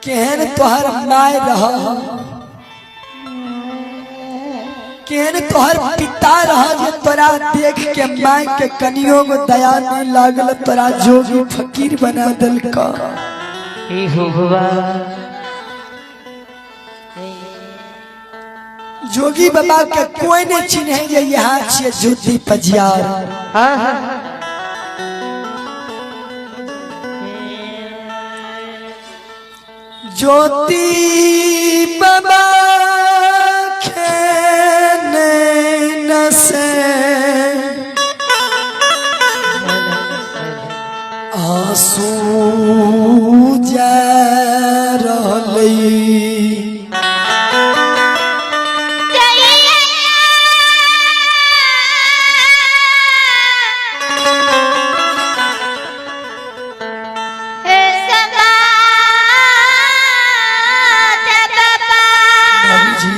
केहन तोहर my रह, केहन तोहर पिता रह जे तोरा देख के my के कनियो गो दया नहीं लागल, तोरा जोगी फकीर बना देलका। हे हो बाबा। जोगी बाबा के कोई नहीं चिन्हे जे यहाँ छिए ज्योति पजियार। हाँ हाँ। ज्योति बाबा खेने से आंसू जा रहलै। बाबूजी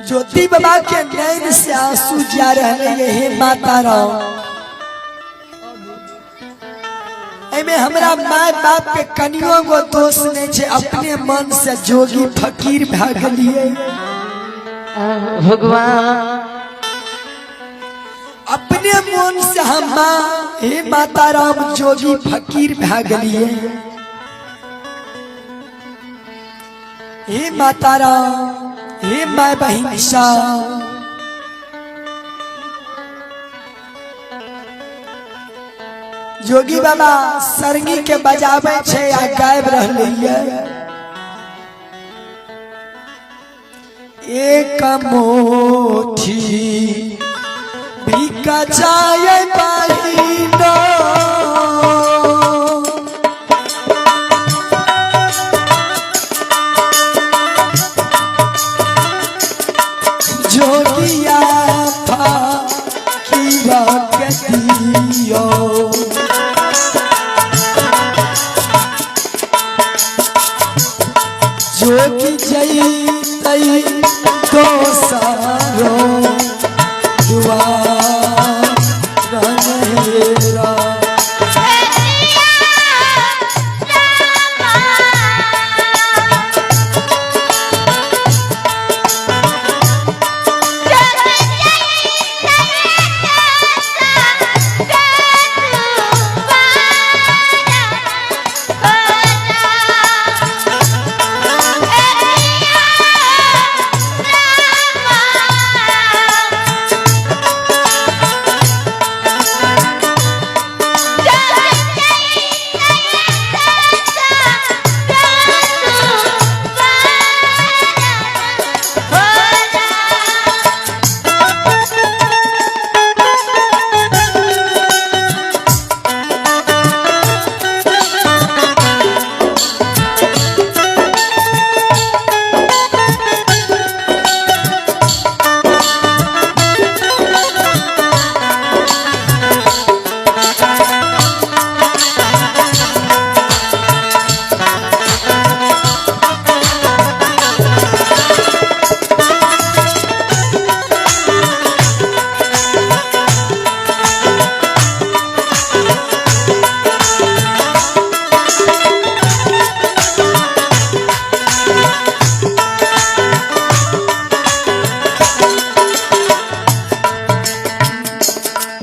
ज्योति बाबा के नैन से आंसू जा रहे ये हे माता राम, एमे हमरा my बाप के कनियो गो दोष नहीं छे, अपने मन से जोगी फकीर भए गेलिए। भगवान अपने मन से हम माँ हे माता राम जोगी फकीर भए गेलिए। हे माता राम, हे my बहिन सा, जोगी बाबा सरंगी के बजाबै छै आ गाबि रहलैए। एक मुट्ठी बिका जाय बहिना, जोगिया फकीर के दियो। जोगी जैतै दोसरो दुआर हेरा।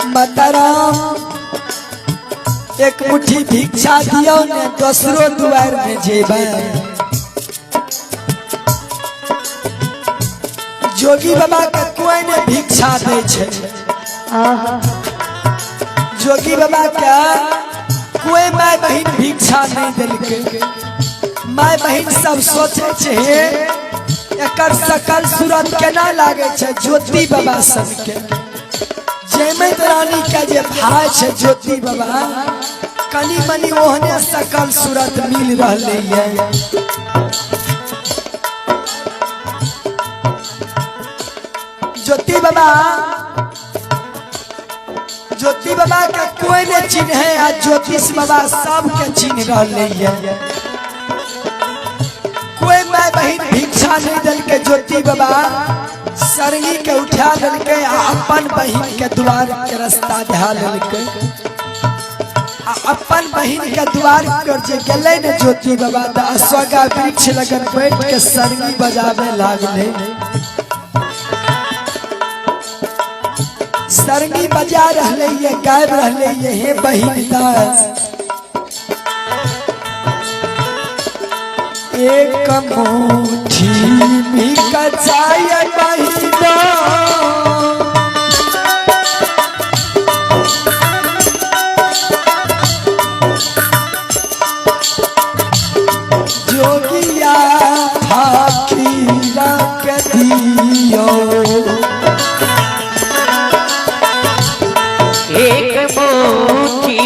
माता राम एक मुट्ठी भिक्षा दियो ने दोसरो दुआर में जेबै। जोगी बाबा के कोई ने भिक्षा दै छै, जोगी बाबा के कोई my बहिन भिक्षा नहीं देलकै। My बहिन सब सोचे छै हे एकर सकल सूरत केना लागे छै ज्योति बाबा सबके। जयमत रानी के जे भाई छै ज्योति बाबा, कनी मनी ओहने सकल सूरत मिल रहलै ये। ज्योति बाबा, ज्योति बाबा के कोई नहीं चिन्हे आ ज्योतिष बाबा सबके चिन्ह रहलै ये। कोई my बहिन भिक्षा नहीं देलकै, ज्योति बाबा सरंगी के उठा लेलकै आ अपन बहिन के द्वार के रास्ता धरा लेलकै। आ अपन बहिन के द्वार पर जे गेलै ने ज्योति बाबा त अश्वगा वृक्ष लगन बैठ के सरंगी बजावे लागले। सरंगी बजा रहले ये, गायब रहले ये, हे बहिन दास एक मुट्ठी भिक्षा बहिना, जोगिया फकीरा के दियो। एक मुट्ठी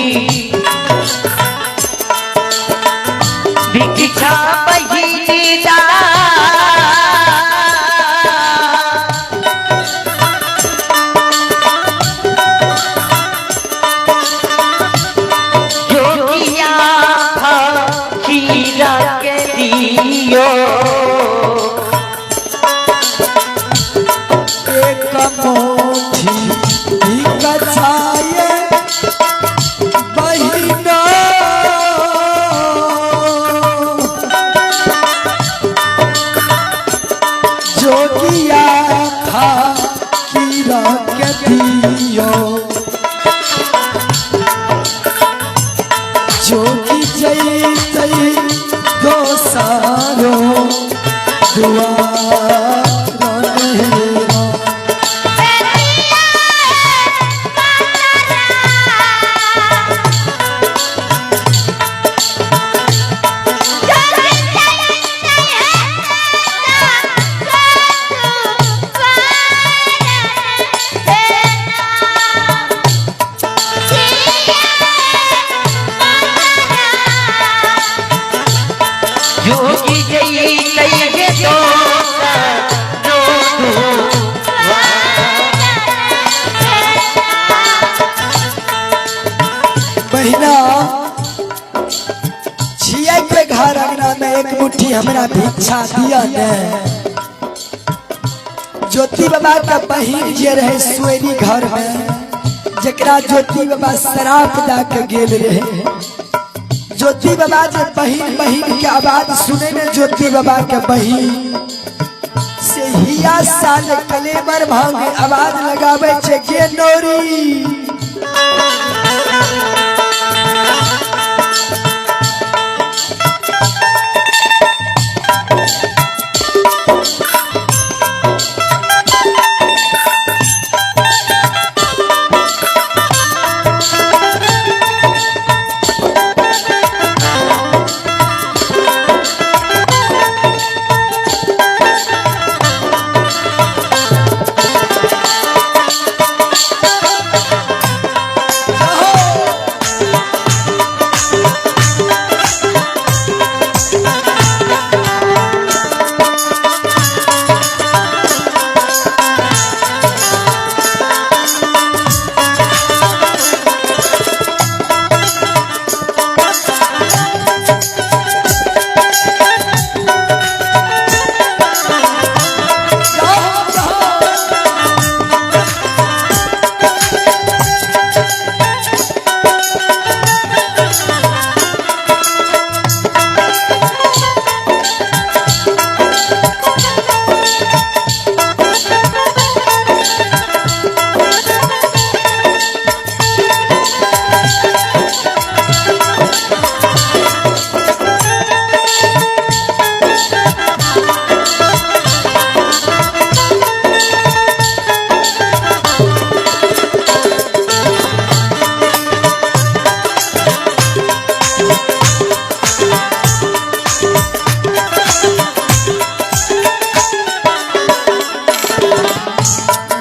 भिक्षा बहिनी दा, जोगिया फकीरा के दियो। एक मुट्ठी भिक्षा बहिना, जोगिया फकीरा के दियो। जोगी जैतै दोसारो दुआर हेरा। जोगी जैतै दोसारो बहिना छियै के घर अंगना में एक मुट्ठी हमरा भिक्षा दिया ने। ज्योति बाबा के बहिन जे रहे सोयरी घर में, जकरा ज्योति बाबा श्राप दा के गेल रहे। ज्योति बाबा जे बहिन बहिन के आवाज सुने ने ज्योति बाबा के बहिन से हिया साल कलेबर भांग आवाज लगावे छे गे नौरी।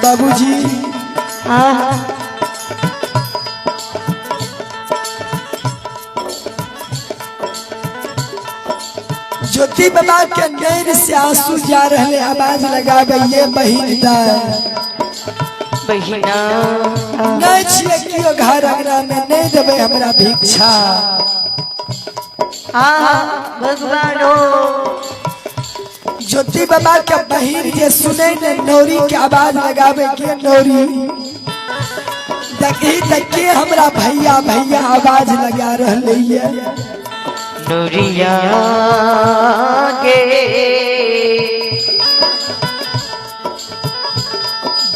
बाबूजी ज्योति बाबा के नैन से आंसू जा रहे, आवाज लगावे ये बहिन दा बहिना नहीं छियै कियो घर अंगना में नहीं देबै हमरा भिक्षा। भगवानो ज्योति बाबा के बहिन जे सुने ने नौरी के आवाज लगावे के नौरी, देखी त के हमरा भैया भैया आवाज लगा रहले ये। नुरिया के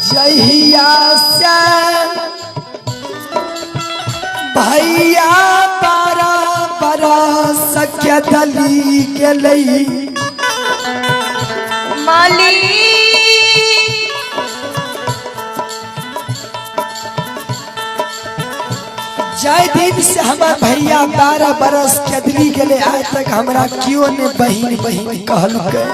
जहिया से भैया बारा बरा सख्य दली गेलई। माली जय दिन से हमार भैया 12 बरस केदली गेले, आज तक हमरा क्यों ने बहिन बहिन कहलकै।